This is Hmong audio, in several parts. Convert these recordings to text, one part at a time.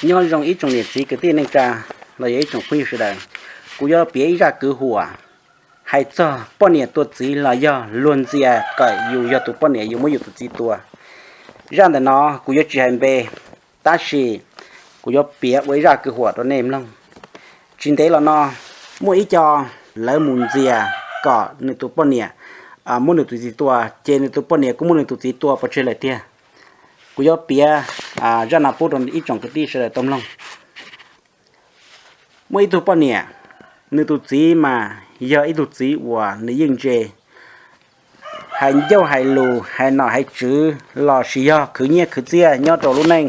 Nyob zoo ib tsoom niam txiv kwv tij neej tsa los yog ib tsoom phooj ywg sawv daws. Kuv yuav piav ib zaj kwv huam hais txog poj niam tua txiv los yog luag ntxias kom yus yog tus poj niam yus muab yus tus txiv tua. Zaj ntawm no kuv yuav tsis hais npe, tab sis kuv yuav piav ua ib zaj kwv huam rau nej mloog. Tsis ntev los no muaj ib co lawv mus ntxias kom nws tus poj niam muab nws tus txiv tua, ces nws tus poj niam kuj muab nws tus txiv tua pov tseg lawm tiag. Kuv yuav piav zaj no pub rau ib tsoom kwv tij sawv daws tau mloog. Muaj ib tug poj niam, nws tus txiv mas yog ib tug txiv uas nws yeej ntse, hais ncauj hais lus, hais nom hais tswv los sis yog khwv nyiaj khwv txiaj nyob rau lub neej.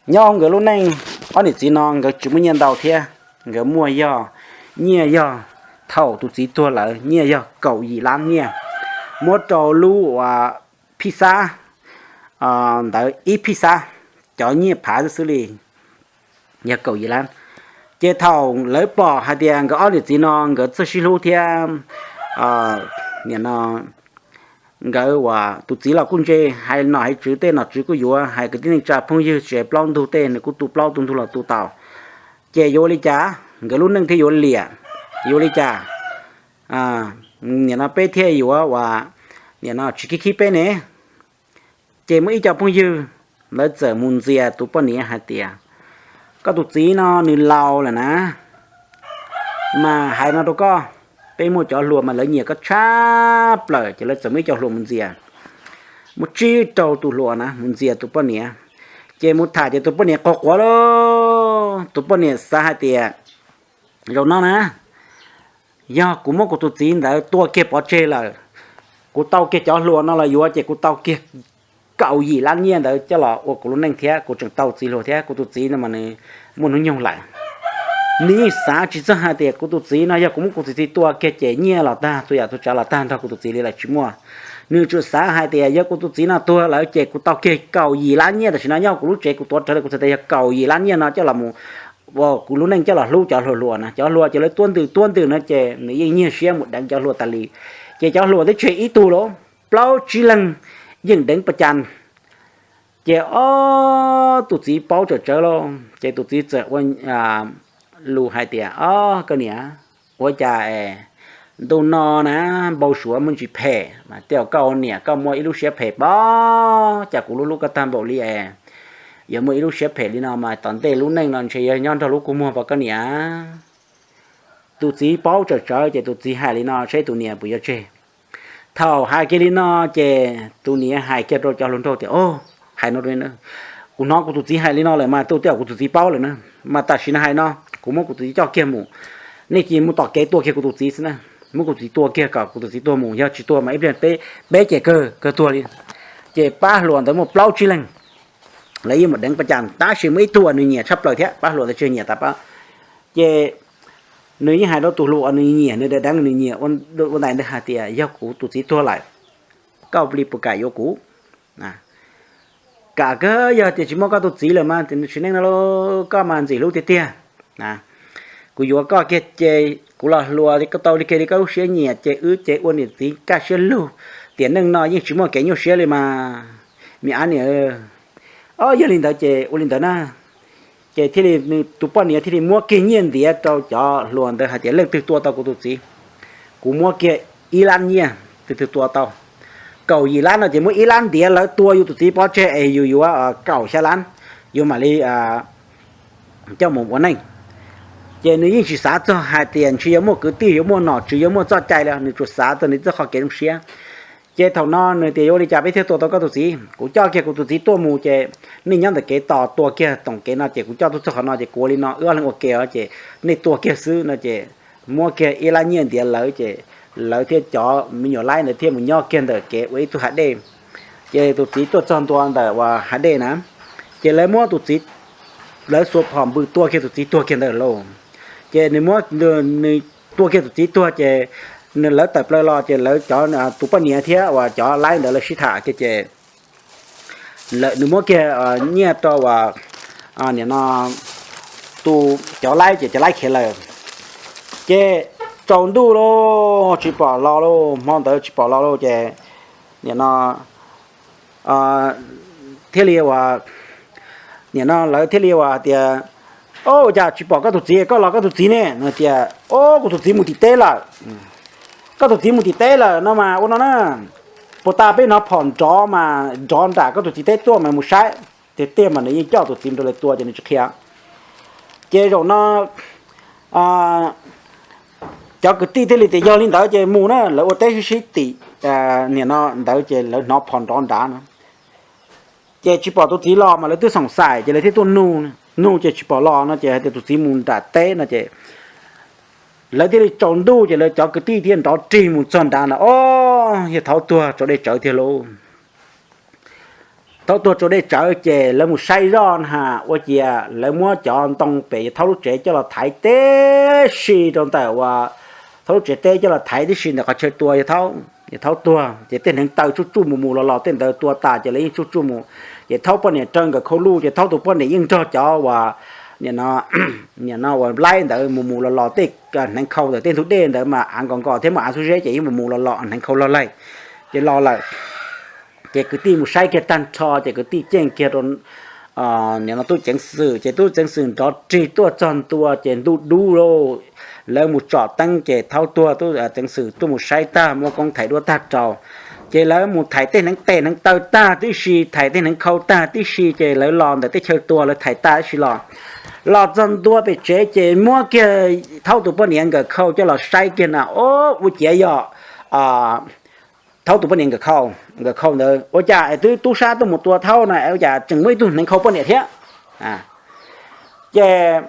Nyob nkawd lub neej, ob niam txiv no nkawd tsis muaj nyiaj ntau thiab, nkawd muaj yog nyiaj yog thaum tus txiv tuag lawm nyiaj yog kaum yim lab nyiaj, muab rau lub uas phij xab ntawd ib phij xab, cov nyiaj phav xwb li, yog kaum yim lab. Ces thaum lawv pom hais tias nkawd ob niam txiv no nkawd txawj sib hlub thiab, nim no nkawd uas tus txiv los kuj ntse, hais nom hais tswv tej nom tswv kuj yuav, hais kwv tij neej tsa phooj ywg tsis hais plaub ntug tej nws kuj tu plaub tu ntug los tu tau. Ces yuav ua li cas nkawd lub neej thiaj yuav liam, yuav ua li cas nim no peb thiaj yuav uas nim no tsis khib khib peb ne? Ces muaj ib co phooj ywg, lawv txawm mus ntxias tus poj niam hais tias, koj tus txiv no nws laus lawm na, mas hais no rau koj, peb muaj cov hluas mas lawv nyiam koj tshaj plaws. Ces lawv txawm muaj ib co hluas mus ntxias, muaj tsib rau tus hluas na mus ntxias tus poj niam. Ces mus tham ces tus poj niam quaj quav lawm, tus poj niam xav hais tias, zaum no na, yog kuv muab kuv tus txiv ntawd tua kiag pov tseg lawm, kuv tau kiag cov hluas no los yuav, ces kuv tau kiag kaum yim lab nyiaj ntawd coj los ua kuv lub neej thiab, kuv tseem tau txiv hluas thiab, kuv tus txiv no mas nws muaj hnub nyoog lawm. Nws yeej xav tsis txog hais tias kuv tus txiv no yog kuv muab kuv tus txiv tua kiag ces nyiaj los tag, txhua yam txhua tsav los tag nrog kuv tus txiv li lawm, tsis muaj. Nws tsuas xav hais tias yog kuv tus txiv no tuag lawm ces kuv tau kiag kaum yim lab nyiaj tam sim no nyob kuv lub tsev, kuv tuav rawv li kuv txhais tes yog kaum yim lab nyiaj no coj los mus ua kuv lub neej coj los hlub cov hluas hluas na. Cov hluas ces lawv tuab ntwm tuab ntwm no ces nws yeej nyiag siab mus deev cov hluas tas li. Ces cov hluas twb tseg ib tug los plaub tsib leeg yeej deev pas cas. Ces ob tus txiv paub tsawm tsawv lauj, ces tus txiv txawm ua lus hais tias, o, koj niam, ua cas es ntuj no na npau suav muaj ntsis phem, mas tej zaum koj ua niam koj muaj ib lub siab phem pob, cas kuv hlub hlub koj tag npaum li es yuav muaj ib lub siab phem li no mas tom ntej lub neej no ntshe yuav nyob nrog lub kua muag pom koj niam. Tus txiv paub tsawm tsawv ces tus txiv hais li no saib tus niam puas yuav tseg. Thaum hais kiag li no ces tus niam hais kiag rau cov hluas nraug tias, o, hais no, kuv hnov kuv tus txiv hais li no lawm mas tej zaum kuv tus txiv paub lawm na, mas tam sim no hais no, kuv muab kuv tus txiv coj kiag mus, nej cia li mus tom kev tua kiag kuv tus txiv xwb na, muab kuv tus txiv tua kiag kom kuv tus txiv tuag mus, yog tsis tuag mas ib pliag peb ces kawg kawg tuag li. Ces pab hluas ntawd muaj plaub tsib leeg, lawv yeej mus deev pas cas, tab sis muaj ib tug uas nws nyiam tshaj plaws thiab, pab hluas ntawd tsis nyiam tas pab. Ces nws yeej hais rau tus hluas uas nws nyiam, nws deev deev nws nyiam ua ntais ntawd hais tias, yog kuv tus txiv tuag lawm, koj li puas kam yuav kuv? Kam kawg, yog tias tsis muaj koj tus txiv lawm mas sim neej no koj mas ntxim hlub tiag tiag. Kuv yuav koj kiag ces kuv los hluas li koj, tau li kiag li koj lub siab nyiam ces wb ces ua niam txiv kaj siab lug, tiam neej no yeej tsis muaj kev nyuaj siab li mas. Me ab niam, o, yog li ntawd ces ua li ntawd na. Ces thiaj li tus poj niam thiaj li muab kiag nyiaj ntiav rau cov hluas ntawd hais tias, leej twg tua tau kuv tus txiv, kuv muab kiag ib lab nyiaj, tus twg tua tau kaum yim lab no ces muab ib lab ntiav, lawv tua yus tus txiv pov tseg es yus yuav kaum xya lab, yus mam li coj mus ua neej. Ces nws yeej tsis xav txog hais tias ntshe yuav muaj kwv tij, yuav muaj nom tswv, yuav muaj txoj cai li, nws tsuas xav txog nws txoj qhov kev zoo siab. Ces thaum no nws tias, yuav ua li cas peb thiaj tua tau koj tus txiv? Kuv coj kiag kuv tus txiv tuaj mus ces nej nyob ntawm kev tos tua kiag toom kev no ces kuv coj tuaj txog qhov no ces kuv ua li no, wb ob leeg ua ke ces nej tua kiag xwb no ces muab kiag ib lab nyiaj ntiav lawv ces lawv thiab cov me nyuam laib ntawd thiaj mus nyob kiag ntawm kev ua ib tug hav dej. Ces tus txiv tuaj txog ntua ntawm uas hav dej na, ces lawv muab tus txiv, lawv xuas phom npws tua kiag tus txiv tuag kiag ntawd lauj. Ces nws muab, nws tua kiag tus txiv tuag ces lawv tawm plaws los ces lawv cov, tus poj niam thiab uas cov laib ntawd lawv sib tham kiag ces nws muab kiag nyiaj rau uas nim no tus, cov laib ces cov laib khiav lawm. Ces tsaus ntuj lauj, tsis pom los lauj, hmo ntawd tsis pom los lauj ces nim no thiaj li uas nim no lawv thiaj li hais tias, Ob, ua cas tsis pom koj tus txiv, koj los koj tus txiv ne? No tias, Ob, kuv tus txiv mus tim teb lawm. Koj tus txiv mus tim teb lawm no mas ua no na, puas tas peb hnov phom nrov mas nrov nram koj tus txiv teb tuaj mas mus saib. Tiag tiag mas nws yeej coj tus txiv rau lawv tua ces nws tsis qhia. Ces zaum no cov kwv tij thiaj li tias yog li ntawd ces mus na, lawv ua teb sib sib tim, nim no ntawd ces lawv hnov phom nrov nrad no. Ces tsis pom tus txiv los mas lawv twb xoom xaim ces lawv thiaj tuaj nug, nug ces tsis pom los no ces hais tias tus txiv mus nram teb no ces lawv thiaj li tsaus ntuj ces lawv cov kwv tij thiaj nrov rig mus txog nrad no, Ob, yog Thaub tuag rau dej tsawv tiag lauj. Thaub tuag rau dej tsawv ces lawv mus saib zoj na, ua ciav lawv muab cov ntoo pem yawg Thaub lub tsev coj los thaiv tib si rau ntawm uas Thaub lub tsev teb coj los thaiv tib si ntawm qhov chaw tua yawg Thaub. Yawg Thaub tuag ces tej hneev taw tsuj tsuj mus mus los los tej ntawd tua tas ces lawv yeej tsuj tsuj mus. Ces Thaub poj niam raws nkawm khau luj ces Thaub tus poj niam yeej nrog cov uas nim no uas laib ntawd mus mus los los tej hneev khau ntawm tej ntug dej ntawd mas av nkos nkos thiab muaj av xub zeb ces yeej mus mus los los hneev khau log laig ces los lawm. Ces kwv tij mus saib kiag tag nrho ces kwv tij ceeb kiag rau nim no tub ceev xwm ces tub ceev xwm nrov rig tuaj txog ntua ces ntuj dub lauj. Lawv mus tsom teeb ces Thaub tuag, tub ceev xwm tuaj mus saib tag muab koob thaij duab tag rau. Ces lawv mus thaiv tej hneev tes hneev taw tag tib si, thaiv tej hneev khau tag tib si ces lawv los ntawm teb chaws tuag lawv thaiv tag tib si los. Los txog ntua pem tsev ces muab kiag Thaub tus poj niam nkawm khau coj los saib kiag na, Ob, ua ciav yog Thaub tus poj niam nkawm khau, nkawm khau ntawd ua cas es twb tub sab tuaj mus tua Thaub no ua cas tseem muaj ib tug hneev khau poj niam thiab. Ces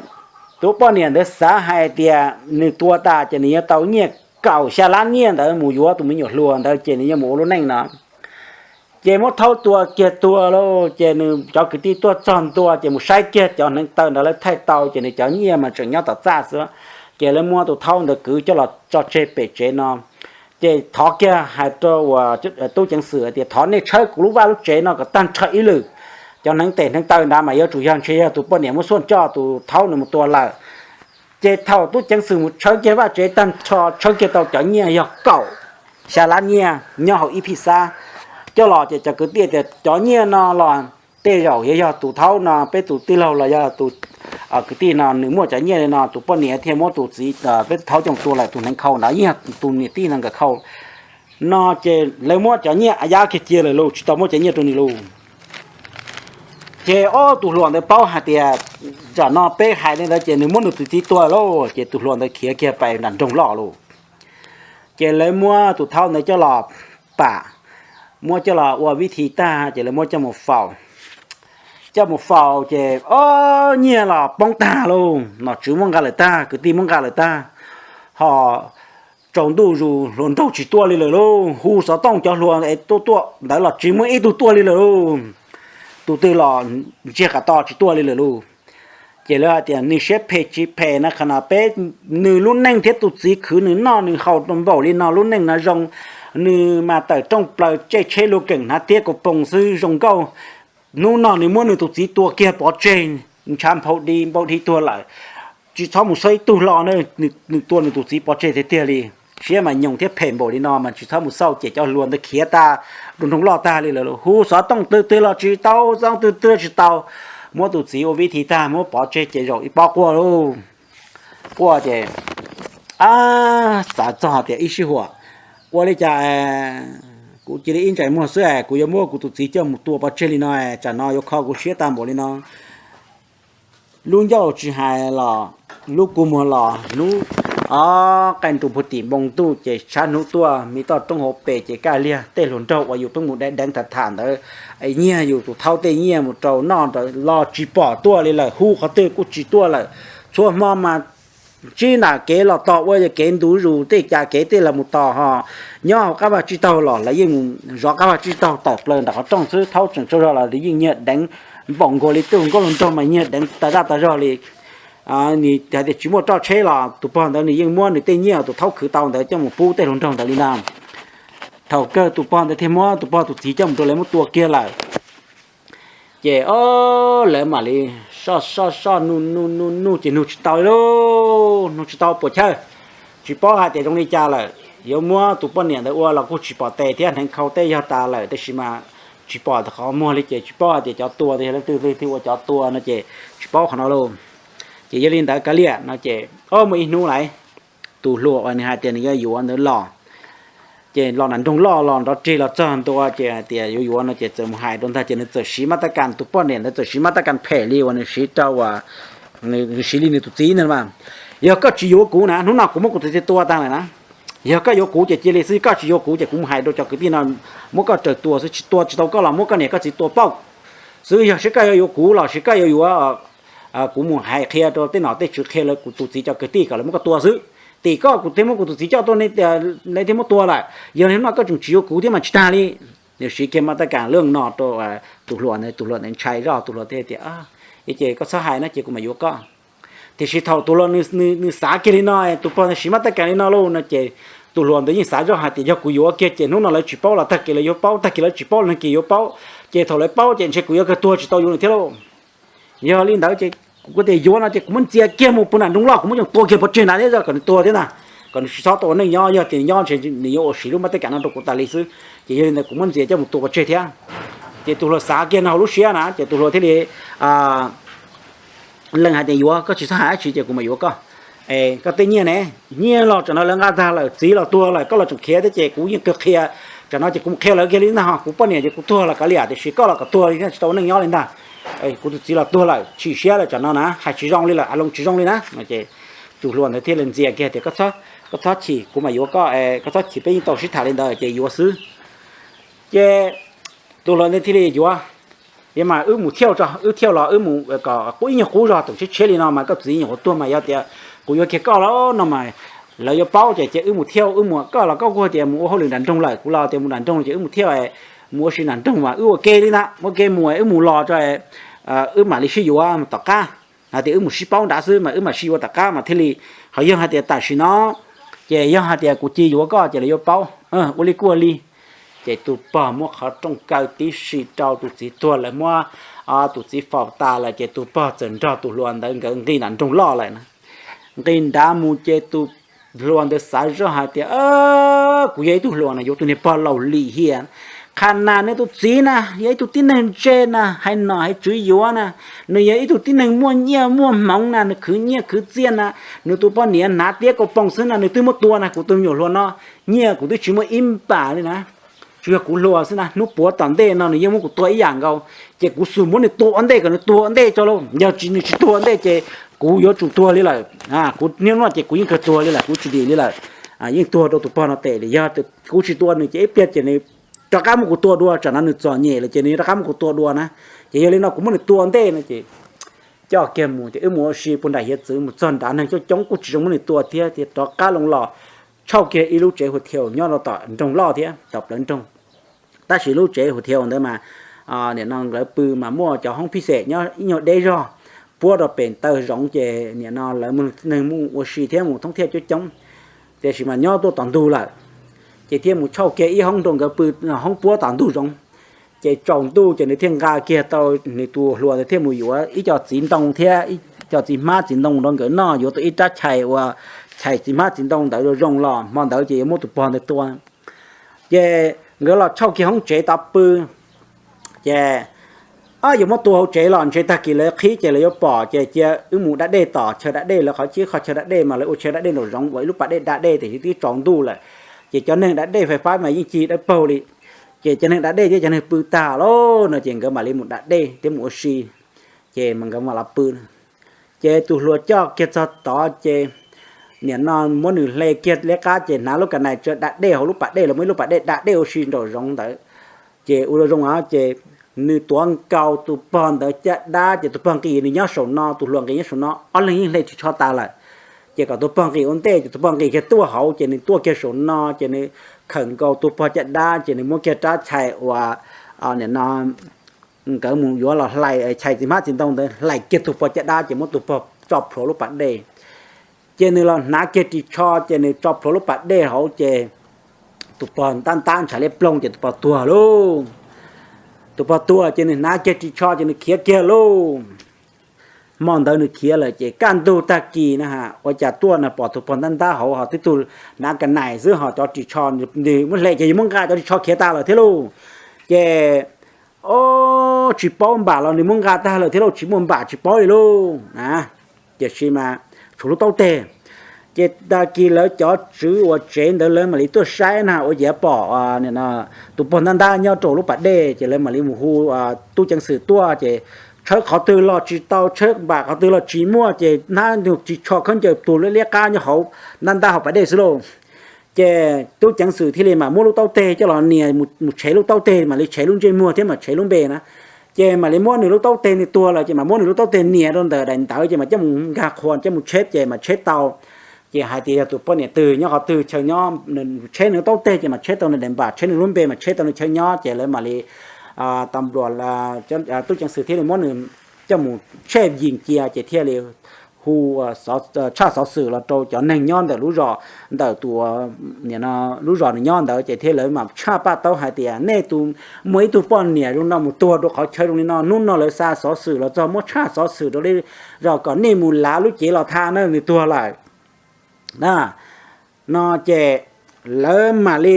tus poj niam ntawd xav hais tias nws tua tas ces nws yuav tau nyiaj kaum xya lab nyiaj ntawd mus yuav tus me nyuam hluas ntawd ces nws yuav mus ua lub neej no. Ces muab Thaub tua kiag tuag lauj, ces nws cov kwv tij tuaj txog ntua ces mus saib kiag cov hneev taw ntawd lawv thaij tau ces nws cov nyiaj mas tseem nyob tom txaj xwb. Ces lawv muab tus Thaub ntawd kwv coj los tso tseg pem tsev no. Ces thov kiag hais rau uas tub ceev xwm tias thov nej tshawb kuv lub vaj lub tsev no kom tag nrho ib lwm. Cov hneev tes hneev taw nrad mas yuav tsum yog ntshe yog tus poj niam muab xuaj coj tus Thaub nws mus tua lawm. Ces thaum tub ceev xwm mus tshawb kiag vaj tsev tag nrho tshawb kiag tau cov nyiaj yog kaum xya lab nyiaj nyob hauv ib phij xab coj los ces cov kwv tij tias cov nyiaj no los tej zaum yuav yog tus Thaub no peb tus tij laug los yog tus kwv tij no nws muaj cov nyiaj li no tus poj niam thiaj muab tus txiv peb Thaub coj tua lawm, tus hneev khau ntawd yeej yog tus niam tij no nkawm khau no ces lawv muab cov nyiaj a yab kiag cia lawm lauj, tsis tau muab cov nyiaj rau nws lauj. Ces ob tus hluas ntawd paub hais tias tam no peb hais li ntawd ces nws muab nws tus txiv tua lawm lauj, ces tus hluas ntawd khiav kiag pais nram nroog loj lauj. Ces lawv muab tus Thaub ntawd coj los pam, muab coj los ua vib thi tag ces lawv muab coj mus faus. Coj mus faus ces ob nyiaj los poob tag lauj, nom tswv muab nqa lawm tag, kwv tij muab nqa lawm tag, ho tsaus ntuj zus hluas nraug tsis tuaj li lawm lauj, hu xov tooj cov hluas es tuaj tuaj ntawd los tsis muaj ib tug tuaj li lawm lauj. Tus twg los ntsiag qas to tsis tuaj li lawm lauj. Ces lawv hais tias nws siab phem tsis phem na, qhov no peb nws lub neej thiab tus txiv khwv nws noj nws haus rau npaum li no lub neej no zoo, nws mas tawm rooj plaws tsej tsheb luag keem hnav tiab kaus poos xwb zoo nkauj. Hnub no nws muab nws tus txiv tua kiag pov tseg, ntshav nphau di npau di tuag lawm. Tsis txhob mus xauj ib tug hlo na, nws tua nws tus txiv pov tseg tiag tiag li. Siab mas nyoos thiab phem npaum li no mas tsis txhob mus xauj, ces cov hluas ntawd khiav tag, rau nroog loj tag li lawm, hu xov tooj twg twg los tsis tau, xov tooj twg twg los tsis tau. Muab tus txiv ua vib thi tag muab pov tseg ces zaum ib pob quaj lauj. Quaj ces xav txog tias ib sij huam ua li cas kuv cia li ib ntsais muag xwb es kuv yuav muab kuv tus txiv coj mus tua pov tseg li no, tsam no yuav kho kuv siab tag npaum li no. Lub ncauj tsis hais los lub kua muag los, hnub qaij nrus puag tim npoo ntuj ces tshav hnub tuaj, me toj roob hauv pes ces kaj liag, tej hluas nraug uas yus pheej mus deev deev tham tham ntawd, nyiag yus tus Thaub tej nyiaj mus rau noj ntawd los tsis pom tuaj li lawm, hu qhov twg kuj tsis tuaj lawm. Txhua hmo mas ntsib nram kev los tos ua yog kev ntuv zus tej cas kev tej los mus tos ho nyob hauv qab vaj tsib taug los lawv yeej mus zov qab vaj tsib taug tawm plaws nram qhov rooj xwb, Thaub tseem tsaug zog los yeej nyiag deev npaum nkaus li tus nkauj hluas nraug mas nyiag deev tas zaj tas zog li. Nws hais tias tsis muaj roj tsheb los tus pog ntawd nws yeej muab nws tej nyiaj tus Thaub khwv tau ntawd coj mus pub tej hluas nraug ntawd li ntag. Thaum kawg tus pog ntawd thiaj muab tus pog tus txiv coj mus rau lawv muab tua kiag lawm. Ces o, lawv mam li soj soj soj nug nug nug nug ces nug tsis tau li lauj, nug tsis tau puas chawj, tsis paub hais tias zoo li cas lawm. Yuav muab tus poj niam ntawd ua los kuj tsis pom tes thiab, hneev khau tej yog tas lawm, tiam sis mas tsis pom qhov muag li ces tsis paub hais tias cov tua yog leej twg leej twg ua cov tua no ces tsis paub qhov no lauj. Ces yog li ntawd kav liam no ces o muaj ib hnub lawm, tus hluas uas nws hais tias nws yuav yuav ntawd los, ces los nram nroog loj los nrov rig los txog ntua ces hais tias yuav yuav no ces txawm mus hais rau ntag ces nws txawm siv mab tab kas, tus poj niam ntawd txawm siv mab tab kas phem li uas nws siv rau nws siv li nws tus txiv ntag mas. Yog koj tsis yuav kuv na, hnub no kuv muab kuv tus txiv tua tag lawm na. Yog koj yuav kuv ces cia li xwb, koj tsis yuav kuv ces kuv mus hais rau cov kwv tij no muab koj raws tua xwb, tsis tua tsis tau koj los muab koj niam koj txiv tua pauj xwb. Yog seb koj yuav yuav kuv los sis koj yuav yuav kuv mus hais qhia rau tej nom tej tswv qhia lawv kuv tus txiv cov kwv tij kom lawv muab koj tua xwb. Tim koj kuv thiaj muab kuv tus txiv coj tuaj, nej thiaj muab tua lawm. Yog li no koj tseem tsis yuav kuv thiab mas tsis tag li. Nws siv kiag mab tab kas lwj no rau tus hluas ntawd, tus hluas ntawd ntshai zog, tus hluas thiaj tias, ces koj txhob hais no ces kuv mam yuav koj. Tiam sis thaum tus hluas nws xav kiag li no, tus pog ntawd siv mab tab kas li no lauj no ces tus hluas ntawd yeej xav zoj hais tias yog kuv yuav kiag ces hnub no lawv tsis paub los tag kis lawv yuav paub, tag kis lawv tsis paub los nag kis yuav paub, ces thaum lawv paub ces ntshe kuv yuav kawg tuag tsis tau yuav nws thiab lauj. Yog li ntawd ces kuv tias yuav no ces kuv muab ntxias kiag mus puag nram nroog loj, kuv muab coj tua kiag pov tseg nrad thiab kom nws tuag thiab ntag, kom nws tsis txhob tau ua neej nyob, yog tias nyob ntshe nws yuav ua siv lub mab tab kas no rau kuv tas li xwb. Ces yog li ntawd kuv muab ntxias coj mus tua pov tseg thiab. Ces tus hluas xav kiag no hauv lub siab na ces tus hluas thiaj li lees hais tias yuav, koj tsis txhob hais dab tsi ces kuv mam yuav koj. Koj tej nyiaj ne, nyiaj los tsam no lawv nqa tag lawm, txiv los tuag lawm, koj los tseem khiav thiab ces kuv yeej kawg qhia. Tsam no ces kuv mus qhia lawv kiag li ntag, kuv poj niam ces kuv tuag los kav liam, tiam sis koj los kom tuag li thiab tsis tau ua neej nyob li ntag. Kuv tus txiv los tuag lawm, chim siab lawm, tsam no na hais tsis zoo li lawm, a loo tsis zoo li na. Tus hluas ntawd thiaj li ntxias kiag tias koj txhob chim, kuv mam yuav koj, koj txhob chim, peb yeej tau sib tham li ntawd ces yuav xwb. Ces tus hluas ntawd thiaj li yuav. Yog mas wb mus thiauj tso, wb thiauj los wb mus kom qub ib nyuag qub zog, teem tshiab tshiab li no mas koj txiv nyuam qhuav tuag mas yog tias kuv yuav kiag koj los no mas lawv yuav paub ces ces wb mus thiauj, wb mus, koj los koj kuj tias mus ua hauj lwm nram nroog lawm, kuv los tias mus nram nroog ces wb mus thiauj, mus ua si nram nroog mas wb ua ke li ntag, ua ke mus wb mus los tso, wb mam li sib yuav tom qab. Hais tias wb mus sib paub nrad xwb mas wb mam sib yuav tom qab mas thiaj li. Ho yog hais tias tam sim no ces yog hais tias kuv cia yuav koj ces lawv yuav paub, ua li kuj ua li. Ces tus pog muab qhov rooj kaw tib si rau tus txiv tuag lawm, muab tus txiv faus tas lawm ces tus pog txawm nrog tus hluas ntawd nkawd nqis nram nroog loj lawm na. Nqis nrad mus ces tus hluas ntawd xav zoj hais tias kuv yog ib tug hluas no yuav tus niag pog laus lim hiam, qhov nas nws tus txiv na yog ib tug tib neeg ntse na, hais nom hais tswv yuav na, nws yog ib tug tib neeg muaj nyiaj muaj hmoov na, nws khwv nyiaj khwv txiaj na, nws tus poj niam hnav tiab kau poog xwb na, nws twb muab tua na, kuv tus me nyuam hluas no nyiaj kuv twb tsis muaj ib npam li na. Tsuas yog kuv hluas xwb na, hnub puav tom ntej no nws yeej muab kuv tua ib yam nkaus, ces kuv xub muab nws tua ua ntej kom nws tuag ua ntej tso lauj, yog tsis nws tsis tuag ua ntej ces kuv yuav tsum tuag li lawm. Kuv niaj hnub no ces kuv yeej kawg tuag li lawm, kuv tsis dim li lawm, yeej tuag rau tus pog no tes li. Yog kuv tsis tua nws ces ib pliag ces nws rov qab muab kuv tua dua, tsam no nws txom nyem lawm ces nws rov qab muab kuv tua dua na. Ces yog li no kuv muab nws tua ua ntej no ces coj kiag mus ces wb mus ua si puag nram hiav txwv, mus txog nrad neeg coob coob kuj tsis zoo muab nws tua thiab, ces rov qab loo los tshauj kiag ib lub tsev hu thiau nyob rau tom nroog loj thiab tom plawv nroog. Tab sis lub tsev hu thiau ntawd mas nim no lawv pw mas muaj cov hoob phij xem nyob ib nyuag deb zog, puab rau pem taw zoov ces nim no lawv neeg mus ua si thiab mus thoob thiab coob coob. Tiam sis mas nyob tuaj tom ntug lawm, ces thiaj mus tshauj kiag ib hoob rau nkawd pw, hoob puab tom ntug zoov. Ces tsaus ntuj ces nws thiaj nqa kiag tau, nws tus hluas ntawd thiaj mus yuav ib co txiv ntoo thiab ib co txiv hmab txiv ntoo rau nkawd noj, yuav tau ib rab chais uas chais txiv hmab txiv ntoo ntawd zoo los hmo ntawd ces yuav muab tus pog ntawd tua. Ces nkawd los tshauj kiag hoob tsev tod pw. Ces yuav muab tua hauv tsev los ntshe tag kis lawv qhib ces lawv yuav pom, ces cia wb mus da dej tom chaw da dej, lawv qhov ib qho chaw da dej mas lawv ua chaw da dej nraum zoov uas ib lub pas dej da dej tiam sis twb tsaus ntuj lawm. Ces cov neeg da dej fais fab mas yeej cig dawb paug li. Ces cov neeg da dej thiab cov neeg pw tag lawm no ces nkawd mam li mus da dej thiab mus ua si, ces mas nkawd mam los pw. Ces tus hluas coj kiag txog tod ces nim no muab nws hle kiag liab qab ces hnav lub ka nais tsa da dej hauv lub pas dej los muaj ib lub pas dej da dej ua si nraum zoov ntawd. Ces ua zoo ces nws tuav nkaus tus pog ntawd caj dab ces tus pog nqis nws nyob saum no, tus hluas nqis nyob saum no, ob leeg yeej hle ris tsho tas lawm. Ces kom tus pog nqis ua ntej ces tus pog nqis kiag tuaj hauv ces nws tuaj kiag saum no ces nws khawm nkaus tus pog caj dab ces nws muab kiag rab chais uas nim no nkawd mus yuav los hlais chais txiv hmab txiv ntoo ntawd hlais kiag tus pog caj dab ces muab tus pog tso plhuav lub pas dej. Ces nws los hnav kiag ris tsho ces nws tso plhuav lub pas dej hauv ces tus pog ntab ntab ntshav liab ploog ces tus pog tuag lauj. Tus pog tuag ces nws hnav kiag ris tsho ces nws khiav kiag lauj. Hmo ntawd nws khiav lawm ces kaj ntug tag kis na ha ua cas tuaj na pom tus pog ntab ntab hauv ho tib tug hnav ka nais xwb ho cov ris tsho nws muab hle ces yus muab nqa cov ris tsho khiav tas lawm thiab lauj. Ces o, tsis paub npam los nws muab nqa tag lawm thiab lauj, tsis muaj npam tsis paub li lauj na. Tiam sis mas tshuav lub taub teg. Ces tag kis lawv cov tswv uas tsev ntawd lawv mam li tuaj saib na, ua ciav pom tus pog ntab ntab nyob rau lub pas dej, ces lawv mam li mus hu tub ceev xwm tuaj, ces tshawb qhov twg los tsis tau, tshawb npam qhov twg los tsis muaj, ces hnab nws tsis tsho khaub ncaws tuag liab liab qab nyob hauv ntab ntab hauv pas dej xwb lauj. Ces tub ceev xwm thiaj li mam muab lub taub teg coj los nias mus tshev lub taub teg, mam li tshev lub ntsej muag thiab mam tshev lub npe na. Ces mam li muab nws lub taub teg, nws tuag lawm ces mam muab nws lub taub teg nias rau ntawm daim ntawv, ces mam coj mus nkag qhua coj mus tsheb, ces mam tsheb tau. Ces hais tias yog tus poj niam twg nyob qhov twg chaw nyob, tsheb nws lub taub teg ces mam tsheb tau nws daim npam, tsheb nws lub npe mas tsheb tau nws chaw nyob, ces lawv mam li, tas npluas, tub ceev xwm thiaj li muab nws coj mus tsheb yim cia, ces thiaj li hu tshaj xov xwm los rau cov neeg nyob ntawm lub zos, ntawm tus, lub zos nws nyob ntawd, ces thiaj lawv mam tshaj paj taub hais tias nej tus, muaj ib tug poj niam zoo no mus tuag rau qhov chaw zoo li no, hnub no lawv xa xov xwm los txog muab tshaj xov xwm rau li zos kom nej mus lav lub cev los tha na, nws tuag lawm na. No ces lawv mam li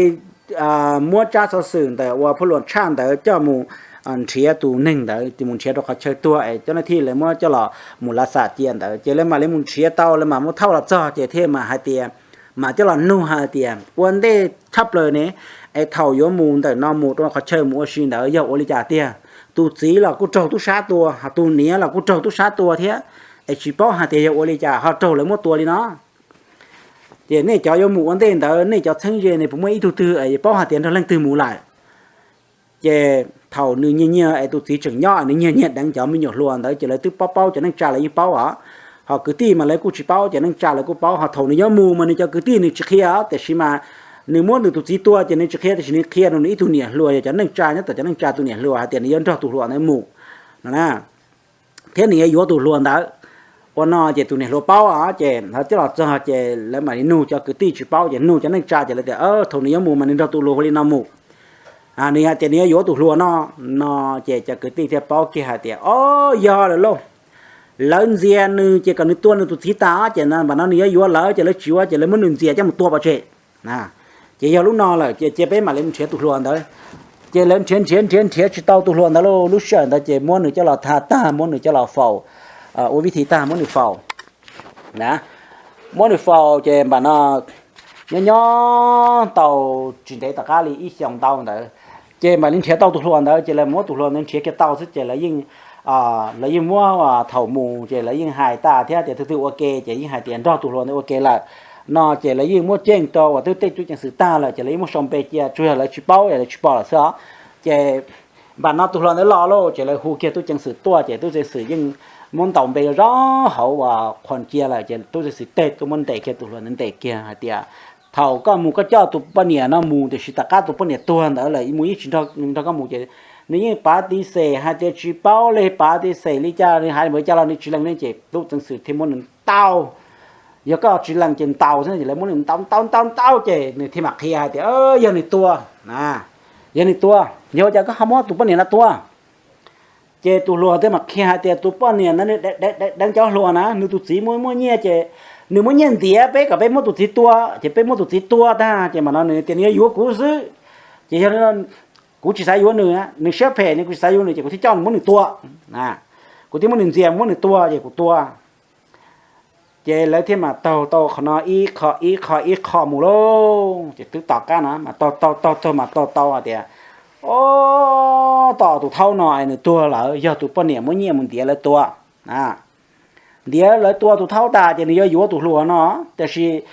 muab tsab xov xwm ntawm uas phuj luam tshaj ntawd coj mus nrhiav tus neeg ntawd, mus nrhiav rau qhov chaw tuag es cov neeg thiaj lawv muab coj los mus lav xam cia ntawd, ces lawv mam li mus nrhiav tau, lawv mam muab thauj los txog, ces thiaj mam hais tias, mam coj los nug hais tias ua ntej tshaj plaws ne, es thaum yuav mus ntawm no mus rau qhov chaw mus ua si ntawd yog ua li cas tiag? Tus txiv los kuj raug tub sab tua, tus niam los kuj raug tub sab tua thiab, es tsis paub hais tias yog ua li cas ho raug lawv muab tua li no. Ces nej cov yuav mus ua ntej ntawd nej cov txheeb ze ne puas muaj ib tug twg es paub hais tias nrog leej twg mus lawm? Ces thaum nws nyiag nyiag es tus txiv tseem nyob, nws nyiag nyiag deev cov me nyuam hluas ntawd, ces lawv twb paub paub, cov neej tsa lawv yeej paub os. Ho kwv tij mas lawv kuj tsis paub, cov neej tsa lawv kuj paub. Ho thaum nws yuav mus mas nws cov kwv tij nws tsis qhia, tiam sis mas nws muab nws tus txiv tua ces nws tsis qhia, tiam sis nws qhia rau nws ib tug niam hluas, yog cov neej tsa nyob tom cov neej tsa tus niam hluas hais tias nws yuav nrog tus hluas ntawd mus no na, thiab nws yuav yuav tus hluas ntawd. Ua no ces tus niam hluas paub os, ces lawv twb los txog ces lawv mam li nug cov kwv tij tsis paub, ces nug cov neej tsa ces lawv tias thaum nws yuav mus mas nws nrog tus hluas hu li no mus, nws hais tias nws yuav yuav tus hluas no. No ces cov kwv tij thiaj paub kiag hais tias o, yog lawm lauj, lawv ntxias nws ces kom nws tua nws tus txiv tas, ces npam no nws yuav yuav lawv ces lawv tsis yuav, ces lawv muab nws ntxias coj mus tua pov tseg. Ces yog lub no lawm ces cia peb mam li mus nrhiav tus hluas ntawd. Ces lawv nrhiav nrhiav nrhiav nrhiav tsis tau tus hluas ntawd lauj, lub sij hawm ntawd ces muab nws coj los tha tag, muab nws coj los faus, ua vib thi tag muab nws faus na. Muab nws faus ces npam no nyob nyob tau tsis ntev tom qab li ib xyoos ntau ntawd, ces mam li nrhiav tau tus hluas ntawd, ces lawv muab tus hluas ntawd nrhiav kiag tau xwb ces lawv yeej, lawv yeej muab, thaum mus ces lawv yeej hais tas thiab tias twg twg ua ke ces yeej hais tias nrog tus hluas ntawd ua ke lawm. No ces lawv yeej muab ceej rau uas twb tej tub ceev xwm tag lawm ces lawv yeej muab sau npe cia, tsuas yog lawv tsis paub es lawv tsis pom lawm xwb os. Ces npam no tus hluas ntawd los lauj, ces lawv hu kiag tub ceev xwm tuaj, ces tub ceev xwm yeej muab ntaus npe zoj hauv uas qhuas cia lawm, ces tub ceev xwm tej tuaj muab ntes kiag tus hluas ntawd, ntes kiag hais tias thaum koj mus koj coj tus poj niam no mus, tiam sis tom qab tus poj niam tuag ntawd lawm mus yeej tsis nrog koj mus, ces nws yeej pav tiv xem hais tias tsis paub li, pav tiv xem li cas, nws hais li cas los nws tsis lees ne, ces tub ceev xwm thiaj muab nws ntaus. Yog koj tsis lees ces ntaus xwb, ces lawv muab nws ntaus ntaus ntaus ntaus ces nws thiaj mam qhia hais tias yog nws tua, yog nws tua, yog ua cas koj ho muab tus poj niam no tua? Ces tus hluas thiaj mam qhia hais tias tus poj niam no nws deev cov hluas na, nws tus txiv muaj muaj nyiaj ces nws muaj nyiaj ntiav peb kom peb muab tus txiv tua, ces peb muab tus txiv tua tag ces mam no nws tias nws yuav yuav kuv xwb. Ces yog kuv tsis xav yuav nws, nws siab phem ne, kuv tsis xav yuav nws ces kuv thiaj coj nws muab nws tua. Kuv thiaj muab nws ntxias muab nws tua ces kuv tua. Ces lawv thiaj mam taug tau qhov no ib qho ib qho ib qho mus lauj, ces twb tom qab no mas taug taug taug taug mas taug tau hais tias, o, tom tus thaub no es nws tuag lawm yog tus poj niam muab nyiaj mus ntiav lawv tua. Ntiav lawv tua tus thaub tas ces nws yuav yuav tus hluas no, tiam sis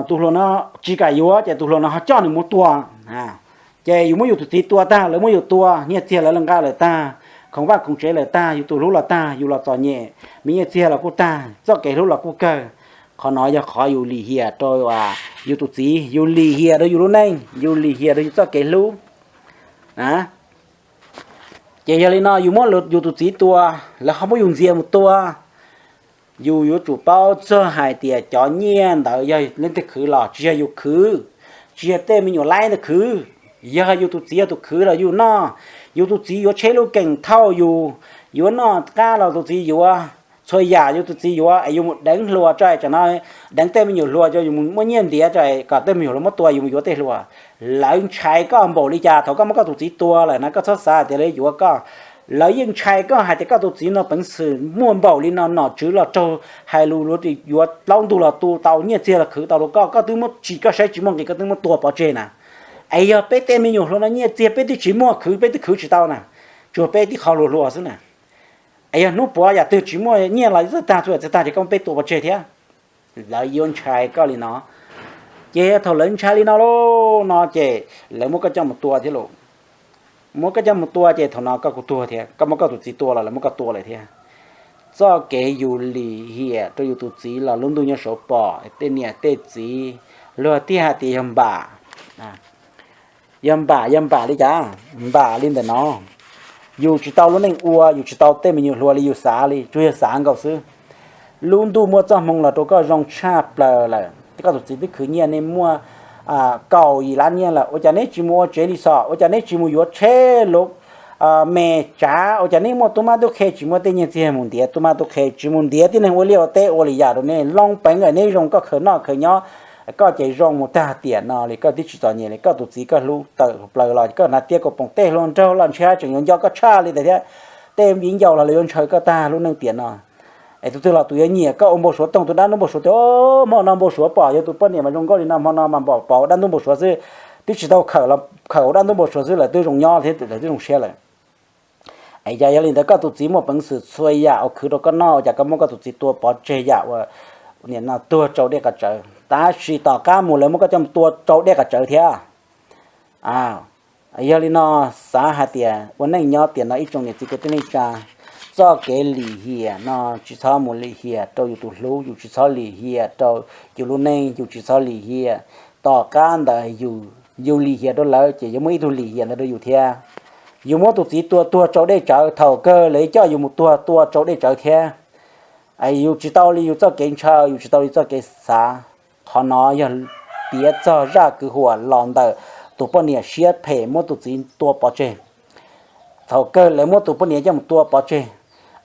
tus hluas no tsis kam yuav ces tus hluas no ho coj nws mus tua. Ces yus muab yus tus txiv tua tag, lawv muab yus tua, nyiaj txiag lawv nqa lawm tag, khoom vaj khoom tsev lawm tag, yus tus hlub los tag, yus los txom nyem, me nyiaj txiag los kuj tag, txoj kev hlub los kuj kawg. Qhov no yog qhov yus lim hiam rau yus tus txiv, yus lim hiam rau yus lub neej, yus lim hiam rau yus txoj kev hlub. Ces yog li no yus muab yus tus txiv tua, lawv ho muab yus ntxias mus tua. Yus yuav tsum paub txog hais tias cov nyiaj ntawd yog leej twg khwv los tsis yog yus khwv, tsis yog tej me nyuam laib ntawd khwv, yog yus tus txiv yog tus khwv los yus noj. Yus tus txiv yuav tsheb lub keem thauj yus, yuav noj qab los tus txiv yuav, txhua yam yus tus txiv yuav es yus mus deev hluas tso, tsam no deev tej me nyuam hluas, yus mus muab nyiaj ntiav tso kom tej me nyuam hluas muab tua, yus mus yuav tej hluas. Lawv ntshai koj npaum li cas thaum koj muab koj tus txiv tua lawm na, koj txhob xav tias lawv yuav koj. Lawv yeej ntshai koj hais tias koj tus txiv no peev xwm muaj npaum li no, nom tswv los raug, hais lus yuav plaub ntug los tu tau, nyiaj txiag los khwv tau rau koj, koj twb muab tsis, koj saib tsis muaj nqis, koj twb muab tua pov tseg na. Es yog peb tej me nyuam hluas no nyiaj txiag peb twb tsis muaj khwv, peb twb khwv tsis tau na, tsuas peb tib qho hluas hluas xwb na. Es yog hnub puav yam twg tsis muaj nyiaj los txawj tag, txawj tag ces koj muab peb tua pov tseg thiab. Lawv yuav ntshai koj li no. Ces thaum lawv ntshai li no lauj no ces lawv muab koj coj mus tua thiab lauj. Muab koj coj mus tua ces thaum no koj kuj tuag thiab, koj muab koj tus txiv tua los lawv muab koj tua lawm thiab. Txoj kev yus lim hiam rau yus tus txiv los lub ntuj nyob saud pom, tej niam tej txiv, luag thiaj hais tias yog npam. Yog npam, yog npam li cas? Npam li ntawm no, yus tsis tau lub neej ua, yus tsis tau tej me nyuam hluas li yus xav li, tsuas yog xav nkaus xwb. Lub ntuj muaj txoj hmoo los rau koj zoo tshaj plaws lawm, koj tus txiv twb khwv nyiaj, nej muaj kaum yim lab nyiaj lawm, ua cas neb tsis mus ua tsev li xom, ua cas neb tsis mus yuav tsheb luv me tsav, ua cas neb muaj tub mab tub qhe tsis muab tej nyiaj txiag mus ntiav tub mab tub qhe, tsis mus ntiav tib neeg ua liaj ua teb ua li yam rau nej, loo peev lawm neb zoo koj khaws noj khaws nyob, koj ces zoo mus tag tiam no li, koj twb tsis txom nyem li, koj tus txiv koj hlub tawm plaws los koj hnav tiab kaus poom tej hluas nraug los ntshe tseem yuav nco koj tshaj li ntawd thiab. Tej viv ncaus los lawv yuav ntshaw koj tag lub neej tiam no. Es tus twg los tus yuav nyiam koj ua npau suav toog tus dab ntub npau suav tias, hmo no npau suav pom yog tus poj niam mas zoo nkauj li no, hmo no mas pom pom ua dab ntub npau suav xwb, twb tsis tau khawm los khawm ua dab ntub npau suav xwb lawv twb zoo nyob thiab lawv twb zoo siab lawm. Es yog li ntawd koj tus txiv muaj peev xwm txhua yam uas khwv rau koj noj, ua cas koj muab koj tus txiv tua pov tseg yam uas nim no tuag tsau dej qas tsawv, tab sis tom qab mus lawv muab koj coj mus tua tsau dej qas tsawv thiab. Yog li no, xav hais tias ua neej nyob tiam no ib tsoom niam txiv kwv tij neej tsa, txoj kev lim hiam no tsis txhob mus lim hiam rau yus tus hlub, yus tsis txhob lim hiam rau yus lub neej, yus tsis txhob lim hiam. Tom qab ntawd yus lim hiam rau lawv ces yuav muaj ib tug lim hiam ntawd rau yus thiab. Yus muab tus txiv tua tuag tsau dej tsawv, thaum kawg lawv coj yus mus tuag tua tsau dej tsawv thiab. Yus tsis tau li yus txoj kev ntshaw, yus tsis tau li txoj kev xav. Qhov no yog piav txog zaj kwv huam los ntawm tus poj niam siab phem muab tus txiv tua pov tseg. Thaum kawg lawv muab tus poj niam coj mus tua pov tseg,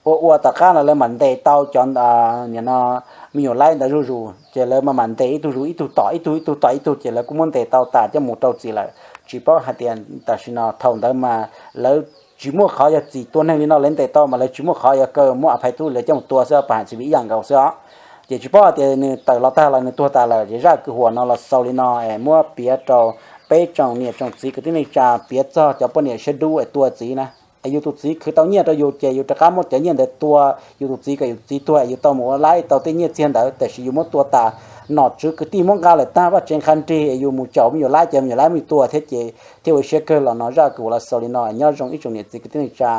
ua ua tom qab no lawv mam ntes tau cov, nim no, me nyuam laib ntawd zuj zus, ces lawv mam mam ntes ib tug zus ib tug tom ib tug, ib tug tom ib tug, ces lawv kuj muab ntes tau tas coj mus rau txim lawm. Tsis paub hais tias tam sim no thaum ntawd mas lawv tsis muaj qhov yog txim tua neeg li no, lawv ntes tau mas lawv tsis muaj qhov yog kaw muab a phais tub lawv coj mus tua xwb, pab hais txi vim ib yam nkaus xwb os. Ces tsis paub hais tias nws tawm los tag los nws tuag tas lawm, ces zaj kwv huam no los xaus li no es muab piav rau peb tsoom niam tsoom txiv kwv tij neej tsa piav txog cov poj niam siab dub es tua txiv na. Es yus tus txiv khwv tau nyiaj rau yus ces yus rov qab muab cov nyiaj ntawd tua yus tus txiv kom yus tus txiv tuag es yus tau mus ua laib tau tej nyiaj txiag ntawd, tab sis yus muab tua tas, nom tswv kwv tij muab nqa lawm tag, vaj tsev nqa nrig es yus mus caum me nyuam laib ces me nyuam laib muab yus tua thiab ces thiaj ua siab kawg los no. Zaj kwv huam los xaus li no, nyob zoo ib tsoom niam txiv kwv tij neej tsa.